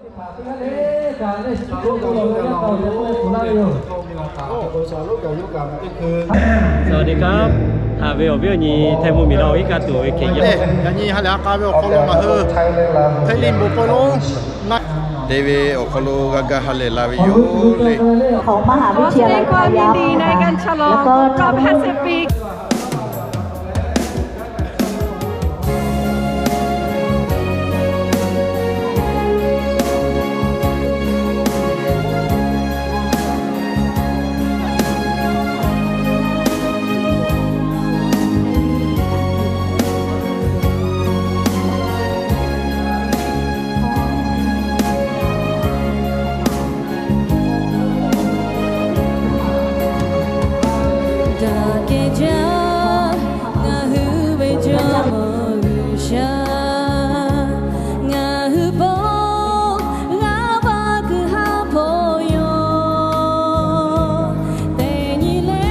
สวัสดีครับ Haꞈ ve awˬ viˉ awˬ nyi htaiˇ mvuhˇ miˬ la awˬ iˉ kaˆ tuˬ ve Hkriꞈ yaˇ, yaꞈ nyi ha lehˬ ha k'a ve awˬ hk'aw lo ngaˬ hui Htaiˇ liˇ bon pawehˇ lonˉ na te ve awˬ hk'aw lo g'a ga ha lehˬ la ve yoˬ le. ของมหาวิทยาลัย พายัพนะคะ แล้วก็ทาง Daꞈ kehˬ jaˇ ngaˬ hui ve Jawˇmawˇ G'uiˬsha, ngaˬ hui bon g'a va kuiˬ ha hpaw yoˬ. Teˇ nyi le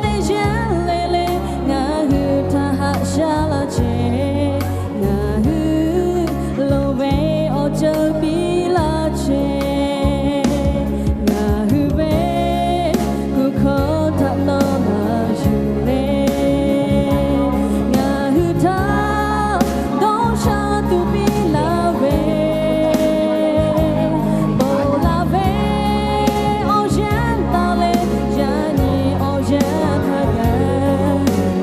teˇ yanˇ le le ngaˬ hui htaꞈ haꞈ shaˉ laˇ chehˇ, ngaˬ hui loˍ ve awˬ ceuˬ piˇ laˇ chehˇ. Ngaˬ hui ve kuˬ hkawˇ htaꞈ nawˬ maˇ yuˬ le. Ngaˬ hui htaꞈ dawˇ sha tuˬ piˇ laˇ ve, ponˬ laˬ ve awˬ yanˇ taˍ leh, yaꞈ nyi awˬ yanˇ hk'a gaˬ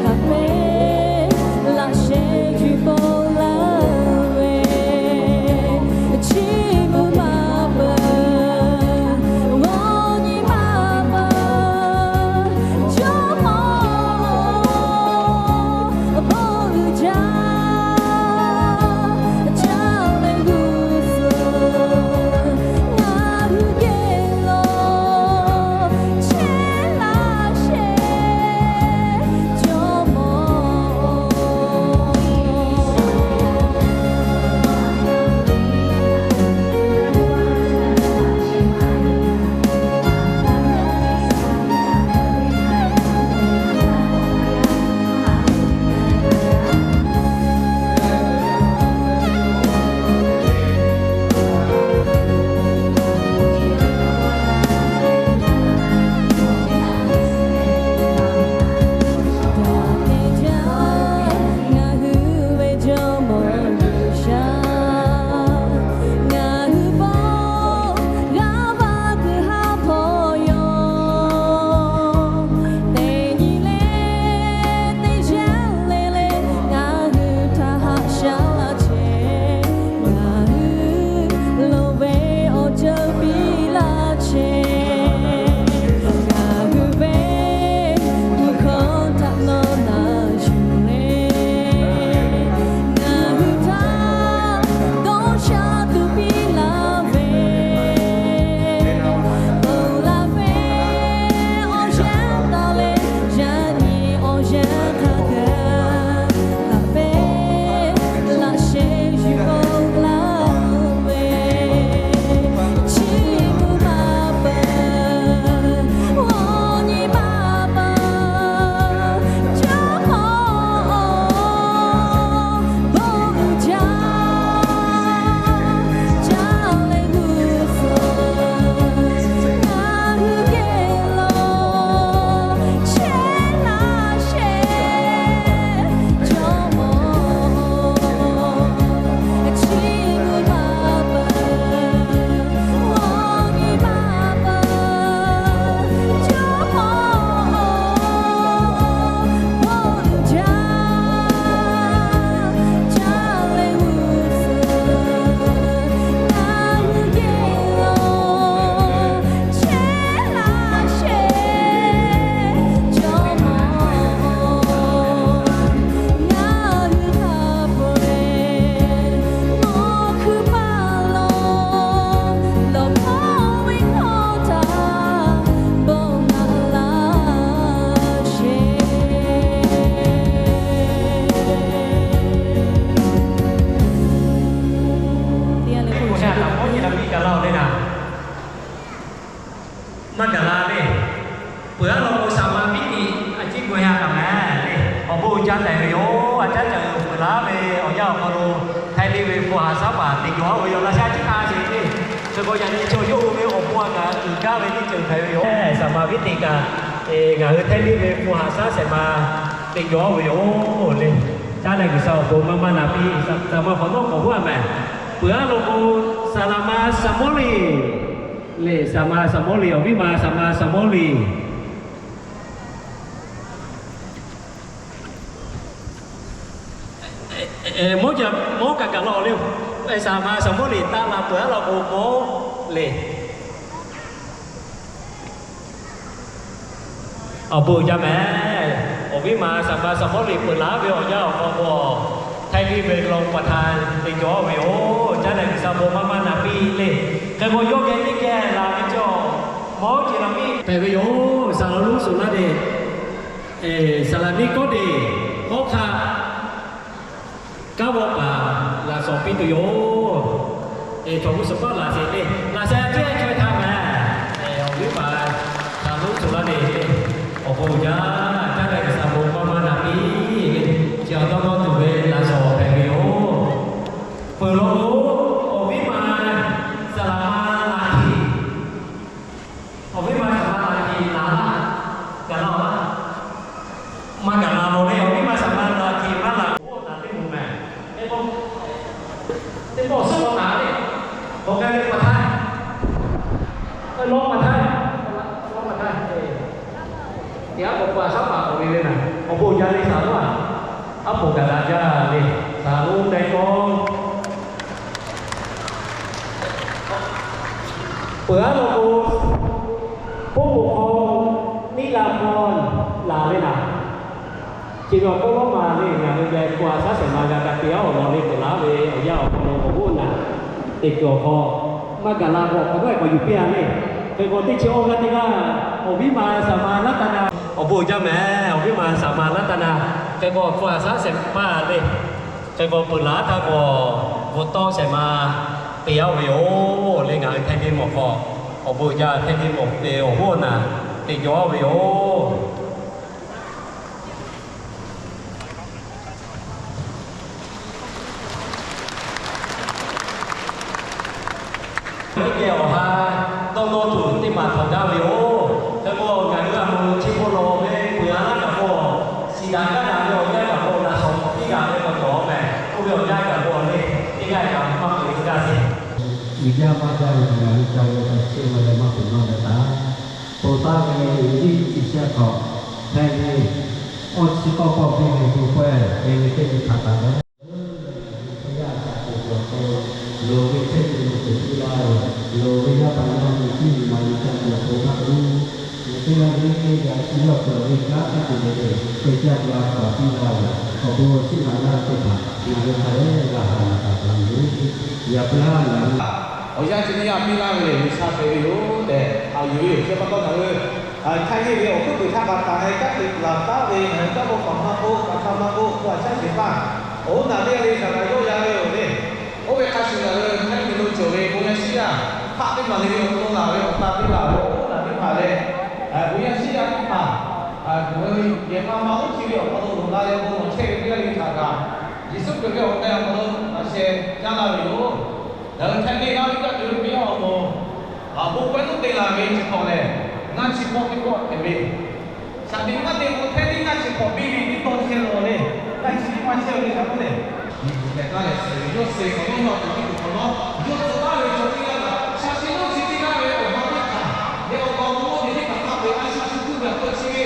haꞈ pehnˇ laꞈ sheh yuˬ ponˬ laˇ ve, chi mvuhˇ maˇ peuˬ, awˬ nyi maˇ peuˬ, Jawˇmawˇ bon uiˍ jaˇ, caˇ leh g'uˇ suhˍ ngaˬ hui geh lo chehˇ laˇ sheˍ, Jawˇmawˇ. Ngaˬ hui ve Jawˇmawˇ G'uiˬsha, ngaˬ hui bon g'a va kuiˬ ha hpaw yoˬ. Teˇ nyi le teˇ yanˇ le le ngaˬ hui htaꞈ haꞈ shaˉ laˇ chehˇ, ngaˬ hui loˍ ve awˬ ceuˬ piˇ laˇ chehˇ. Ngaˬ hui ve kuˬ hkawˇ htaꞈ nawˬ na yuˬ le. Ngaˬ hui htaꞈ dawˇ sha tuˬ piˇ laˇ ve, ponˬ laˬ ve awˬ yanˇ taˍ leh, yaꞈ nyi awˬ yanˇ hk'a gaˬ haꞈ pehnˇ laꞈ sheh yuˬ ponˬ laˇ ve, chi mvuhˇ maˇ peuˬ, awˬ nyi maˇ peuˬ, Jawˇmawˇ bon uiˍ jaˇ, caˇ leh g'uˇ suhˍ ngaˬ hui geh lo chehˇ laˇ sheˍ, Jawˇmawˇ. Chi mvuhˇ maˇ peuˬ, awˬ nyi maˇ peuˬ, Jawˇmawˇ bon uiˍ jaˇ, caˇ leh g'uˇ suhˍ ngaˬ hui geh lo chehˇ laˇ sheˍ, Jawˇmawˇ. Ngaˬ hui hk'a peu-eˬ nawˬ hkui paˍ lo, lawˬ hkawˇ ve hkawˇ htaꞈ bon naꞈ laˇ sheˍ. Teˇ g'aˇ le k'o, G'uiˬsha kaꞈ mawˇ jeˬ la piˇ kaꞈ laˇ-oˬ le naˍ. Maˇ gaˬ la le. Peuˬ aˉ law k'o, shaˍ ma piˉ tiꞈ a ciˉ gu ha kaꞈ mehˍ le. Awˬ bon uiˍ jaˇ tehꞈ ve yoˬ. A caˉ caꞈ uiˍ peuˬ laˇ ve awˬ yanˇ awˬ hk'aw lo, htaiˇ Htaiˇ liˇ ve hpu haꞈ shaˉ paˍ te jawˬ-a ve yoˬ. Laꞈ sha ciˉ hk'a sheˍ le. Hk'e k'o, yaꞈ nyi chaw yawˇ hui ve awˬ bon a kaꞈ uiˍ gaˇ ve teˇ ceuˬ hpehꞈ ve yoˬ. Saˍ maˍ viˉ teˇ kaꞈ, ngaˬ hui Htaiˇ liˇ ve hpu haꞈ shaˉ shehˍ ma te jawˬ-a ve yoˬ le. Caˉ leh G'uiˬsha awˬ bon maˇ maˇ na piˇ. Saˍ maˍ hk'awꞈ nawˉ k'awꞈ huˉ-a mehˍ. Peuˬ-a law k'o, saˍ laˍ ma saˍ mawˇ liˍ le. Saˍ ma saˍ mawˇ liˍ, awˬ viˉ ma saˍ ma saˍ mawˇ liˍ. Mawˇ jaˇ, mawˇ kaꞈ gaˬ la-oˬ le. Saˍ ma saˍ mawˇ liˍ taˇ la peuˬ-a law k'o, mawˇ le. Awˬ bon jaˇ mehˍ. Awˬ viˉ ma saˍ ma saˍ mawˇ liˍ peuˬ laˬ ve awˬ yanˇ awˬ hk'aw k'o, Htaiˇ liˇ ve รองประธาน te jawˬ-a ve yoˬ. Caˉ leh G'uiˬsha bon maˇ maˇ na piˇ le. Hk'e k'o, yawˇ geh teˇ geh laˬ ve cawˬ, mawˇ ce la miˇ hpehꞈ ve yoˬ. Saˍ laˍ lonˉ suˍ laˇ de, saˍ laˍ niˇ kawˉ de, hawˉ hk'aˆ kanˉ vawˆ paˍ laˬ shawˍ piˇ tuˬ yoˬ. Chaw g'uˇ suhˍ paˇ laˬ sheˍ le. Laꞈ sha ciˉ chaweh htaˇ mehˍ. Awˬ viˉ paˍ saˍ laˍ lonˉ suˍ laˇ de, awˬ bon jaˇ. Caˉ leh G'uiˬsha bon maˇ maˇ na piˇ le. Chi awˬ dawˇ nawˇ tuˬ ve laꞈ shawˍ hpehꞈ ve yoˬ. Peuˬ law k'o, awˬ viˉ ma saˍ laˍ ma laꞈ hkiˍ Awˬ viˉ ma saˍ ma laꞈ hkiˍ laˬ laˇ, gaˬ la-oˬ laˇ. Maˇ gaˬ la-oˬ le. Awˬ viˉ ma saˍ ma laꞈ hkiˍ maˇ laˬ k'o, naˬ teˇ moˍ mehˍ. Teˇ pawˆ, teˇ pawˆ suhˉ k'awꞈ taˍ le. K'awꞈ k'ai ve ประธาน, รองประธาน, รองประธาน te aˉ k'awꞈ pa shaˉ paˍ k'awꞈ ve le naˬ. Awˬ bon jaˇ le saˍ lonˉ-a. Aˉ poꞈ gaˬ la jaˇ le. Saˍ lonˉ teˇ kawˆ Peuˬ-a law k'o, poˇ poꞈ hk'aw miˇ la hk'aw laˬ ve naˍ. Chi ve awˬ kawˆ lawˉ ma le, ngaˬ hui geh hpu haꞈ shaˉ shehˍ ma g'a ka te-a awˬ lawn le, peuˬ laˉ ve awˬ yanˇ awˬ hk'aw lo awˬ g'oˇ naˍ teꞈ kuiˬ awˬ hk'aw, maˇ gaˬ la k'o awˬ hk'aw dawˇ-e k'awꞈ yuˬ piˇ-a le. Hk'e k'o, teˇ chi awˇ g'aˇ teˇ g'aˇ awˬ viˉ ma saˍ ma laˉ taˇ na. Awˬ bon jaˇ mehˍ. Awˬ viˉ ma saˍ ma laˉ taˇ na. Hk'e k'o, hpu haꞈ shaˉ shehˍ ma le. Hk'e k'o, peuˬ laˬ htaˇ k'o, bvuhꞈ tawˆ shehˍ ma te-a ve yoˬ le. Ngaˬ hui Htaiˇ liˇ mawˬ hk'aw awˬ bon jaˇ. Htaiˇ liˇ mawˬ te awˬ hoˉ naˍ te jaw-a ve yoˬ. Teˇ geh awˬ ha dawˇ nawˇ tuˬ teˇ maˬ htawnˍ gaˇ ve yoˬ. Hk'e k'o, ngaˬ hui a moˍ chi hk'aw lo ve peuˬ-a laˇ kaꞈ k'o, shiˍ daꞈ gaˇ daꞈ ve awˬ yanˇ kaꞈ k'o, laꞈ shawˍ k'awꞈ piˇ g'a ve k'awꞈ cawˬ mehˍ. Oˇ ve awˬ yanˇ kaꞈ k'o le, teˇ g'aˇ kaꞈ maˇ peuˬ gaˇ sheˍ. Uiˍ jaˇ maˇ jaˇ ve ngaˬ hui ca ve awˬ ceuˬ chi ma leh maˇ peuˬ maˇ leh taˍ. Peuˬ taˍ ve liꞈ chi sheh hk'awꞈ hpehꞈ ve, awˇ chi k'awˇ pawˆ piˇ ve bon pawehˇ te ve teˇ ve htaꞈ taˍ leh, Hkriꞈ yaˇ ca tuˬ cawˬ k'o, loˍ ve hteˇ ve lo tuˬ piˇ laˇ ve, loˍ ve yaˇ paˍ yaˇ miˇ tiˉ nyi ma nyi ca tuˬ awˬ pon maˇ k'oˆ, ngaˬ teˇ g'aˇ le teˇ g'aˇ chi yawˇ cawˬ ve kanˉ teˇ ceuˬ le le, hk'e jaˇ g'a paˍ piˇ laˇ ve, awˬ bon chiˇ maˍ laˇ ve teˇ hpaˍ ngaˬ hui hk'a dehꞈ g'a haꞈ laˬ taˍ taˍ ve yoˬ. Yaꞈ puiˉ laˇ ngaˬ hui awˬ yanˇ chi teˇ yanˇ piˇ laˇ ve le, G'uiˬsha hpehꞈ ve yoˬ tehꞈ haꞈ yuˬ ve yoˬ. Chi pa taw ngaˬ hui Htaiˇ liˇ ve awˬ hkuiˉ puiˍ htaˇ kaꞈ taˍ leh kanˉ te laˬ taˉ ve ngaˬ hui kanˉ k'oˆ paˍ maˇ k'oˆ, kaꞈ htaˇ maˇ k'oˆ, k'oˆ a shaˉ sheˍ hpaˇ, awˬ hoˉ naˍ teˇ g'aˇ le shaˍ laꞈ yawˇ ya ve yoˬ le. Oˇ ve hk'a shuˍ ngaˬ hui Htaiˇ miˬ lo cawˬ ve bon yaˇ shiˉ yaˇ hk'aˆ teˇ maˬ le ve awˬ hk'aw lo laˬ ve awˬ ta teˇ laˬ ve awˬ hoˉ naˍ teˇ hpaˍ leh, bon yaˇ shiˉ yaˇ teˇ hpaˍ, ngaˬ hui yehˬ k'a ma oˇ chi ve awˬ hk'aw lo loꞈ la leh bon lawˬ chehˇ ve teˇ g'aˇ le htaꞈ kaꞈ, Yeˍsuˆ Hkriꞈ ve awˬ meh awˬ hk'aw lo laꞈ sheh jaˇ laˇ ve yoˬ. Ngaˬ hui Htaiˇ liˇ laˇ ve kaꞈ tuˬ ve awˬ moˍ, bon pawehˇ tuˬ te laˬ ve chi hk'awꞈ lehˬ, ngaˇ chi hpawˇ teˇ pawˆ hpehꞈ ve, shaˍ tiꞈ maˇ te k'o, Htaiˇ liˇ ngaˇ chi hpawˇ biˇ ve teˇ tawˇ chehˇ law le. Ngaˇ chi teˇ maˇ chehˇ ve htaꞈ k'oˆ lehˬ, miˬguiˬ hpehꞈ taˍ leh suhˍ ve yawˇ suh ve hk'awꞈ nawˉ, yawˇ tuˬ ve hk'awꞈ nawˉ, yawˇ tcuh taˍ ve chaw teˇ g'aˇ kaꞈ, shaˍ tiꞈ nawˉ chi teˇ g'aˇ ve awˬ ha teˇ hpaˍ leh awˬ kaˍ awˬ mawˇ ve teˇ hpaˍ hk'a peu-eˬ a shu shu tuˬ ve awˬ hk'aw chi ve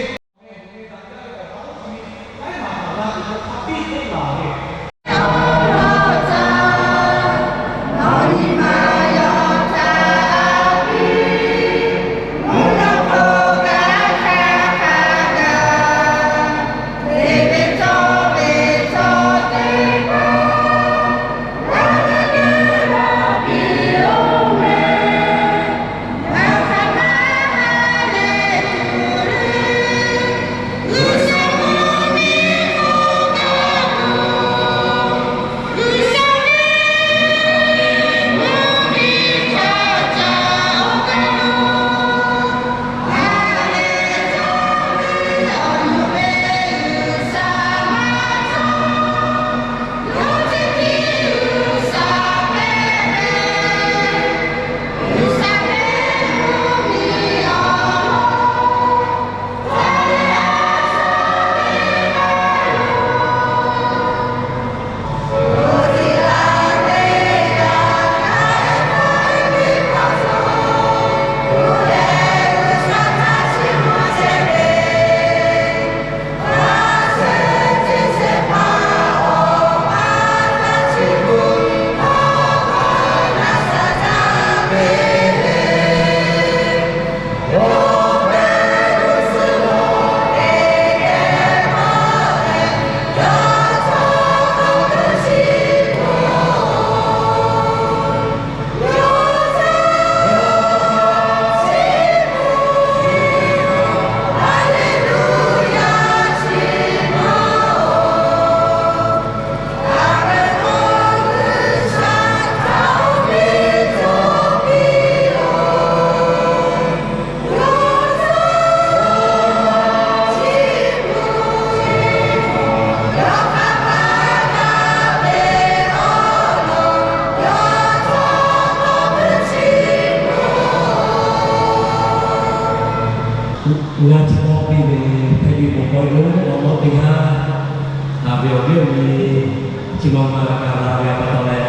G'a ve pa taw leh,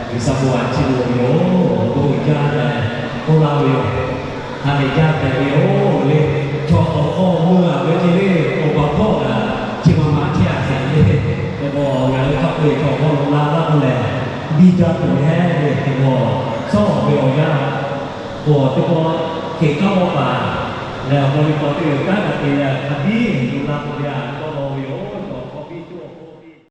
G'uiˬsha bon htaꞈ chiˇ mvuh ve yoˬ. Awˬ bon uiˍ jaˇ leh k'oˆ laˇ ve yoˬ. Ha lehˬ jaˇ tehꞈ ve yoˬ le. Chaw awˬ hk'aw mui-a ve ce le, awˬ baˬ hpawˇ kaꞈ chi ma ma chehˇ-a sheˍ le. Hk'e k'o, ngaˬ hui hk'a peu-eˬ chaw awˬ hk'aw lo la laˇ k'oˆ lehˬ, biˇ jaˇ tuˬ hehˉ ve hk'e k'o, shawˉ ve awˬ yanˇ k'o teˇ pawˆ hkeꞈ k'aˉ mawˇ paˍ lehˬ, awˬ hk'aw lo k'awꞈ te-e kanˉ kaꞈ te leh hk'a biˇ yuˬ la k'oˆ ve a